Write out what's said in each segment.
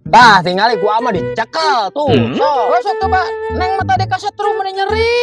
Tah, tinggal ku ama dicekel tuh. Sok. Oh, sok coba. Neng mah tadi kasetrum meni nyeri.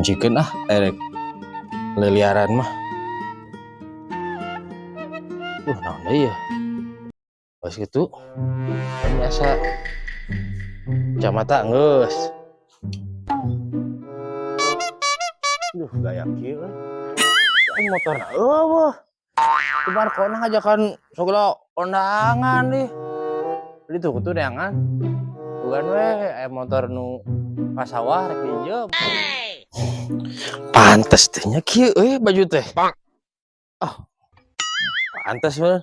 Kuncikeun ah, erek leliaran mah. Naon deui ya? Geus kitu. Kan biasa. Kacamata geus. Duh, gaya kieu euy. Aing motorna eueuh. Ku Markona ngajakan segala kondangan dih. Beli tuh kutu neangan. Bukan we aya motor nu ka sawah rek diinjem. Pantes teh nya kieu euy baju teh. Ah. Pantes we.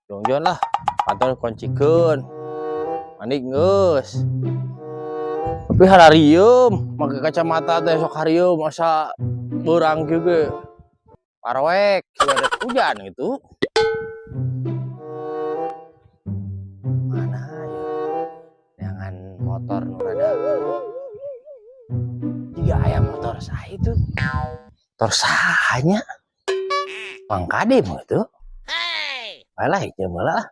Jongjon lah, pantol kuncikeun. Mandi geus. Tapi hararieum make kacamata teh sok harieum asa beurang kieu ge. Parwek, ada hujan gitu. Mana ya? Neangan motor nu rada. Jiga aya motor saha itu. Motor sahanya. Mang Kadim gitu. Alah, ieu mah lah.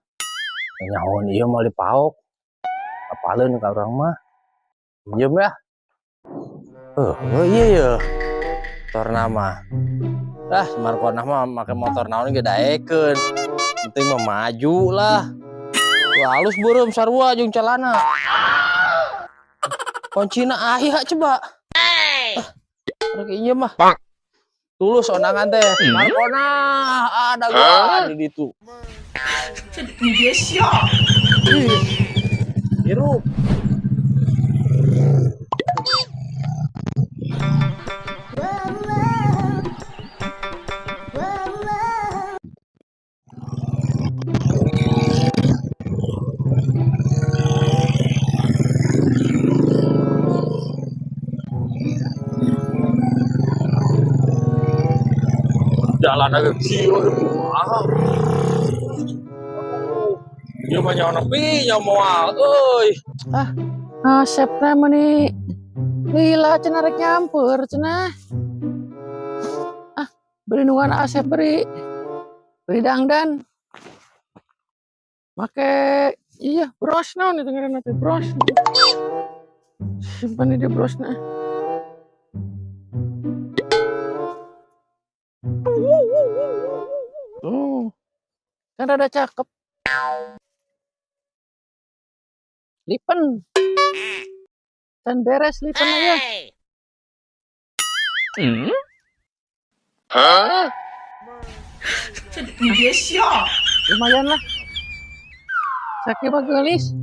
Nyahoan ieu mah dipaok. Apaleun ka urang mah. Pinjem ya. Oh iya ya. Motor nama. Ah, Markona mah make motor naon ge daekeun. Penting mah maju lah. Wah, halus beureum sarua jeung celana. Kuncina aya coba. Ah, rek ieu mah. Tulus ondangan teh. Markona ada gua di ditu. Hirup. Jalan agak kecil, kumaha. Ieu mah nyaho nepi nya moal euy. Ah, asepna meni lila cenah rek nyamper cenah. Ah, beri nungan asep beri beri dangdan. Make iya bros naon itu ngaranna teh bros. Simpan di brosna. Tuh. Kan rada cakep. Lipen. Dan beres lipen aja. Hah? Lumayan lah. Sakit mah geulis.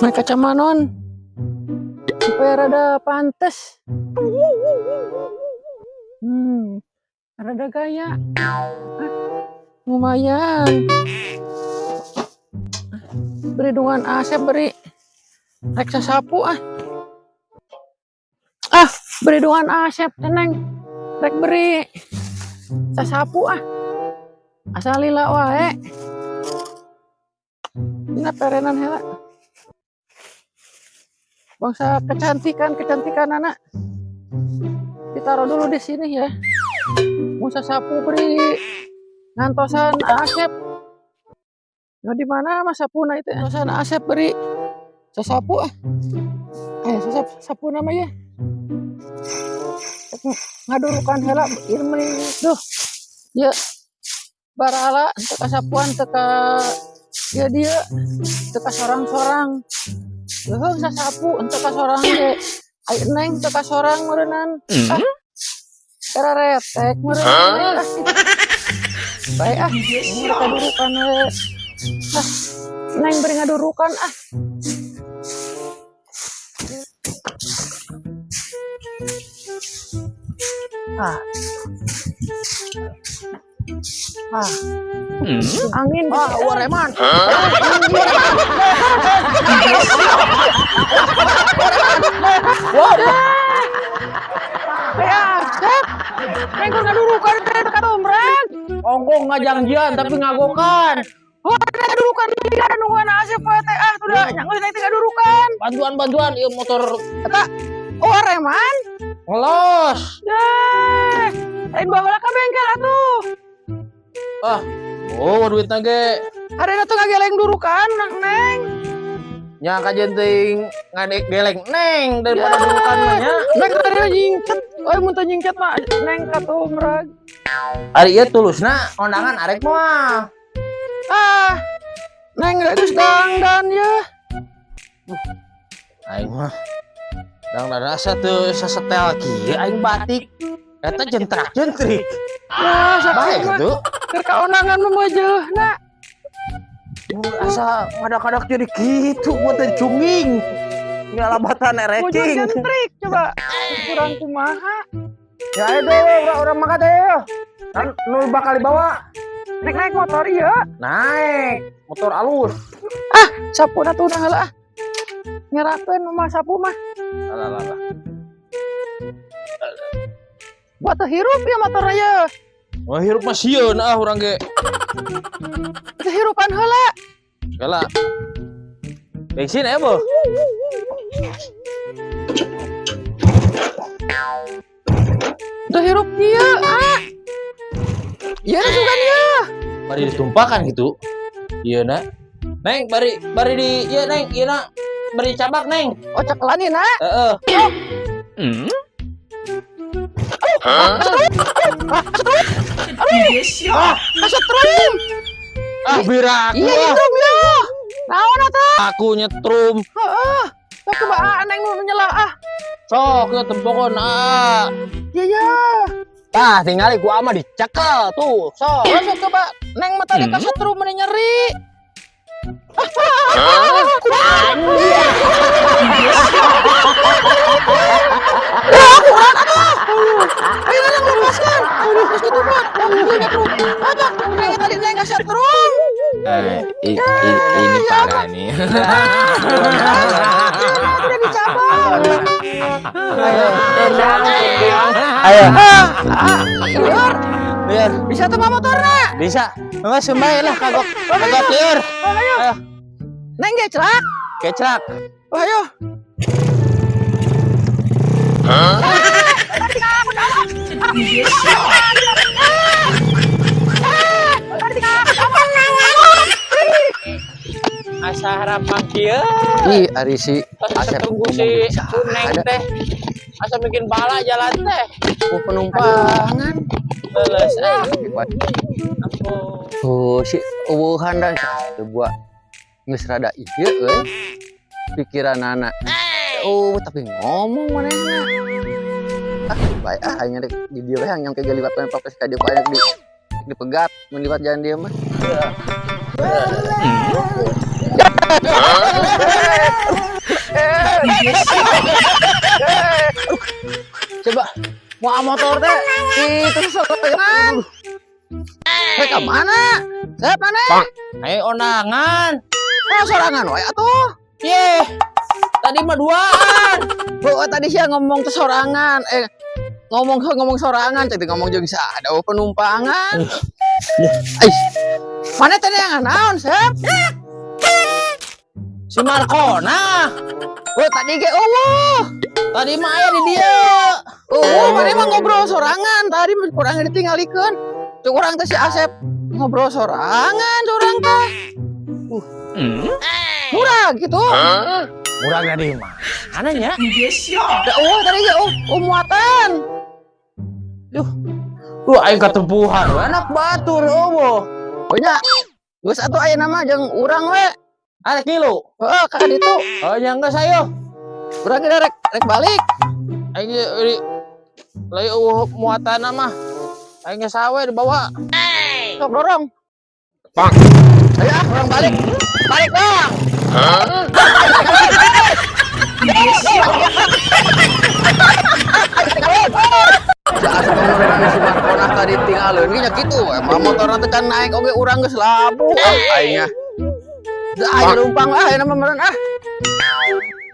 Naik kacamanon. Supaya rada pantes. Rada gaya. Ah, lumayan. Beri dungan asep beri rek sasapu ah. Ah, beri dungan asep teneng. Rek beri sasapu ah. Asal lila wae. Dina perenan heula. Bangsa kecantikan anak. Ditaruh dulu di sini ya. Mau sasapu beri ngantosan asep. Nah, di mana mas sapuna itu? Ngantosan asep beri sasapu ah. Sasapu namanya. Ngadurukan heula ieu mending duh. Ya. Barala teu kasapuan, teu ka dieu dieu, teu ka sorang-sorang. Leuheung sasapu henteu ka sorang ge. Ai Neng teu ka sorang meureunnan. Ah. Era retek meureun. Ah. Bae ah, mereka durukan we. Ah, Neng beri ngadurukan ah. Ah. Ah. Angin. Ah, wareman. Wow. Ya, Sep. Neng keur ngadurukan teh ka dombrang. Ongkong ngajangjian tapi ngagokan. Oh, ngadurukan dia nungguan Asep poe teh ah tuh dah nyanggeus neng teh ngadurukan. Bantuan-bantuan ieu motor Eta oh reman. Ngelos. Deh. Lain baheula ka bengkel atuh. Ah, oh duitna ge. Ada tuh ngageleng durukan nang neng. Nya kajeun teuing ngadek geleng neng daripada durukan mah nya. Neng tadi nyingket. Oh, mun teu nyingket mah neng katuh merag. Ari ieu tulusna kondangan arek mah. Ah. Neng geus dangdan ya. Aing mah dangdan asa teu sasetel kieu aing batik. Eta jentrak-jentrik. Ya, Bae sakitu. kitu. Keur kaonangan mah meujeuhna. Asa ngadak-ngadak jadi kitu buat teh cunging. Ngalabatan Mujur ereking. jentrik coba. Kurang kumaha. Ya ayo deh, orang makan deh. Kan nu bakal dibawa. Naik naik motor ieu. Naik motor alus. Ah, sapu atuh nah heula ah. Ngerakeun mah sapu mah. Alah alah. Alah. Buat teu hirup ya motor ieu. Wah hirup mah sieun ah urang ge. Teu hirupan heula. Heula. Bensin aya beuh. Teu hirup kieu ah. Ieu sugan ieu. Bari ditumpakan gitu. Ieu na. Neng bari bari di ieu neng, ieu na bari cabak neng. Oh cekelan ieu na. Heeh. Ah, kasetrum. Ah biraku. Iya nyetrum ya. Naon atuh? Aku nyetrum. Heeh. Sok coba ah neng nu nyela ah. Sok ya tempokon ah. Iya ya. Tah tingali ku ama dicekel tuh. Sok. Oh, sok coba neng mah tadi kasetrum meni nyeri. Ayo neng lepaskan. Aduh, terus gitu mah. Aduh, nyetrum. Apa? Neng tadi neng kasetrum. Ini parah nih. Udah dicabut. Ayo. Ayo. Liur, Biar bisa tuh mah motorna. bisa. Enggak sembah lah kagok. Kagok liur. Ayo. Ayo. Neng geclak. Keclak. Oh, ayo. Asa harapan kieu. Ih, ari si Asa Asep tunggu si Neng teh. Asa bikin bala jalan teh. Oh, penumpangan. Leles ah. Ampun. Oh, si eueuhan da teu buat geus rada ieu euy. Pikiranana. Oh, tapi ngomong manehna. Ah, bae ah aing rek di dieu we yang ke liwat we papes ka dieu ku aing di dipegat mun liwat jalan dieu mah. Coba mau motor teh. Itu sorangan. Rek ka mana? Siapa mana? Ayo ondangan. Oh, sorangan wae atuh. Ye. Tadi mah duaan. Oh, tadi sih ngomong ke sorangan. Ngomong ngomong sorangan, jadi ngomong jeung saha ada penumpangan. Ais. Mana tadi yang naon, Sep? Si Markona. Oh, tadi ge eueuh. Tadi mah aya di dieu. Oh, mana emang ngobrol sorangan. Tadi kurang ditinggalikeun. Cuk urang teh si Asep ngobrol sorangan, sorang teh. Murah gitu. Murah di mana nya? Da, oh, tadi ge oh, oh muatan. Duh. Duh, aing katempuhan we anak batur euweuh. Oh nya. Geus atuh, ayeuna mah jeung urang we. Ada kilo. Heeh, ka ditu. Oh, nya geus, ayo. Urang ge rek rek balik. Aing ge di lain euweuh muatan mah. Aing ge sawe dibawa. Sok dorong. Bang. Ayo ah, urang balik. Balik, Bang. Si asup meureun si Markonah tadi tinggalin ge nya kitu we. Mah motorna teh can naik oge urang geus labuh. Ah, aing nya. Teu aing leumpang ah, ayeuna mah meureun ah.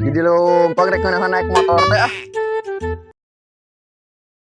Jadi leumpang rek ngeunah naik motor teh ah.